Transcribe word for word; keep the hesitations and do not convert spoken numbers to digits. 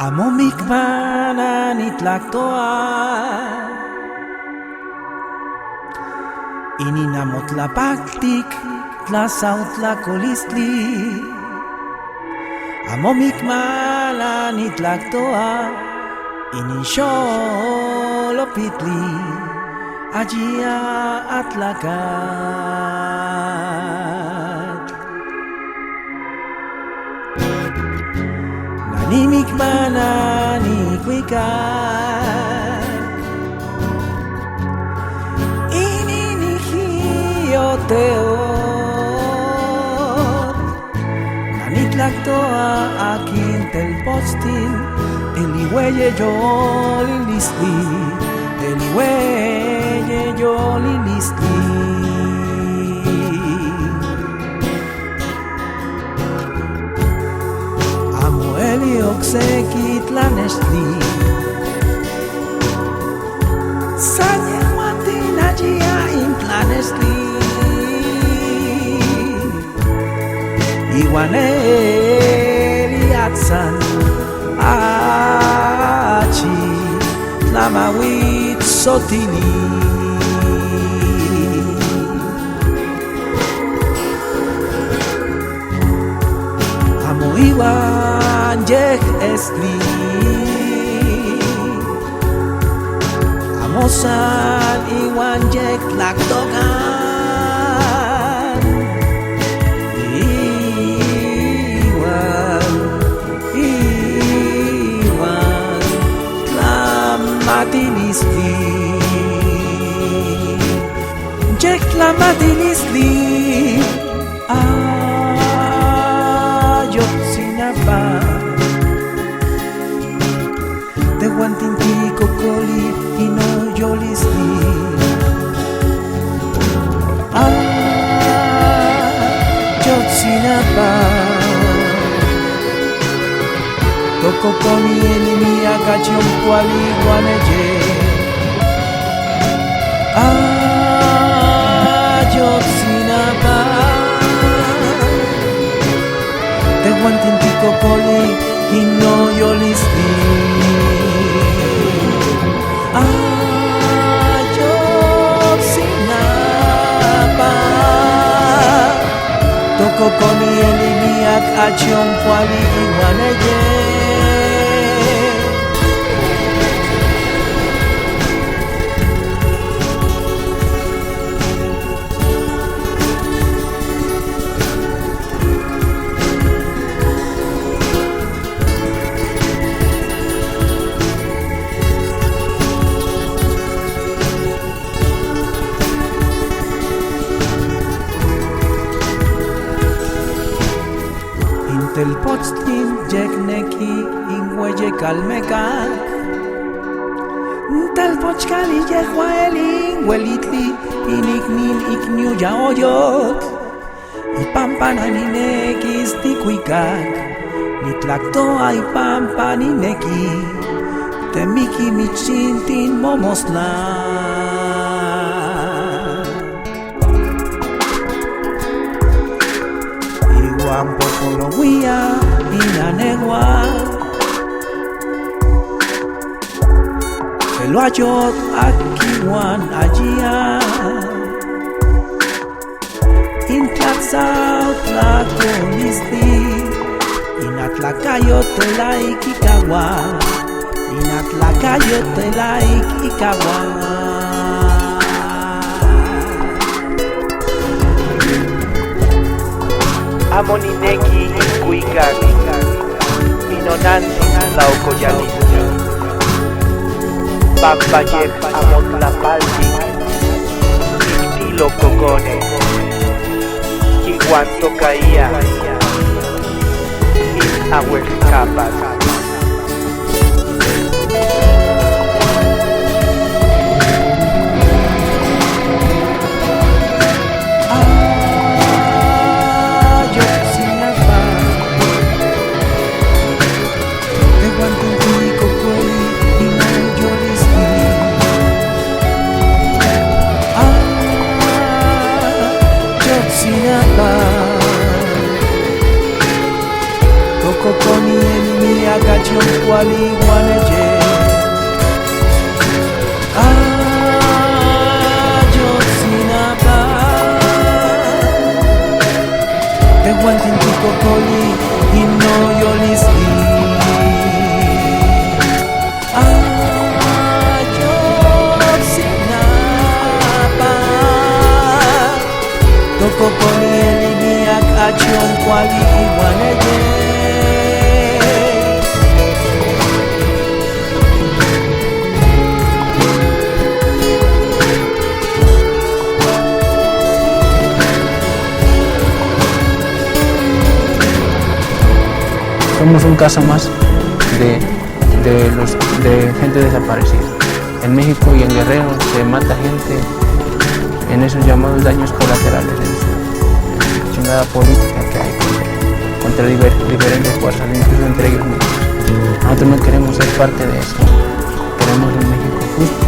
Amo mikmana nitlaktoa, inin amo tlapaktik tlasautlakolistli. Amo mikmana nitlaktoa, inin xolopitli ayia atlakat. Nani mikmana nikuikak, inin nikioteo. Nani tlaktoa akin telpotstin, Eliwe yolilistli, Eliwe yolilistli. Amo Eli okseki tlanestli, san yehuantin ayia in tlanestli. Iwan Eli atsan achi tlamawitzotili. Amo iwan yek estli, amo san iwan yek tlaktokan, iwan, iwan tlamatilistli. Yek tlamatilistli, Ayotzinapa. Tehuantin tikokoli in noyolistli. Ayotzinapa. Tokokoni Eli miak achi ompuali iwan eye. Ayotzinapa. Tehuantin tikokoli in noyolistli. Ayotzinapa. Tokokoni Eli miak achi ompuali iwan eye. In telpotstin yekneki in weyekalmekal. In telpochkal i yehua Eli in welitli, in iknin ikniu ya oyotl. Ipampa na ninekis nikuikak, nitlaktoa ipampa nineki temiki michintin momosla. Iwan popolowia in anehua, eluayot aki wan ayia. In tlasautlakolistli, in atlakayo telaik ikahua, in atlakayo telaik ikahua. Amo nineki in kuikak, in nonantzin tlaokoyalistli, pampa yek amo tlapaltik, tiktilo kokone, yihuan tokaia in auejkapas. Ayotzinapa. Tehuantin tikokoli in noyolistli. Ayotzinapa. Tokokoni Eli Ayotzinapa, tehuantin tokokoli in noyolistli. Ayotzinapa, tokokoli el iniak achon kuali ihuan eye. Somos un caso más de, de los, de gente desaparecida. En México y en Guerrero se mata gente en esos llamados daños colaterales, en su chingada política que hay contra, contra diver-, diferentes fuerzas, incluso entre ellos mismos. Nosotros no queremos ser parte de eso. Queremos un México justo,